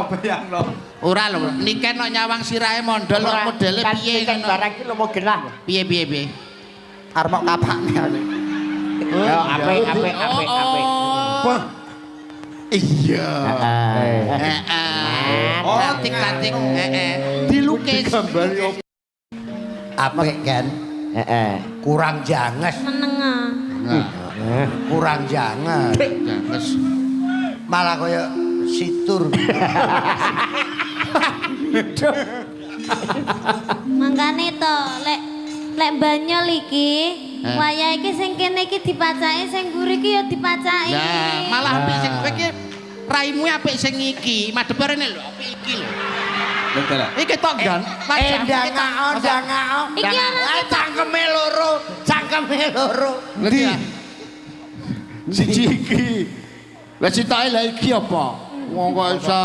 Bayangno. Ora lho, Niken kok nyawang sirahe mondol kok modele piye Kan ngono. barang iki lho mau genah. Piye piye piye. Arep mok kapakne. Yo apik apik apik apik. Oh. Iya. Heeh. Heeh. Oh, Cantik-cantik, heeh. Dilukis. Apik kan? Heeh. Kurang janges, Menengah. Nah, kurang janges. janges. Malah kaya situr. Mangkane to, lek lek banyol iki, Eh. wayah iki sing kene iki dipacaki, sing mburi iki ya dipacaki. Lah, malah apik sing kowe iki raimu apik sing iki, madhep rene lho, apik iki lho. Betul. Iki tok gan. Eh, ndangao, ndangao. Iki ora Ah, cangkeme loro, cangkeme loro. Ndi? Siji iki. Lah sitoke lah iki apa? Wong kok iso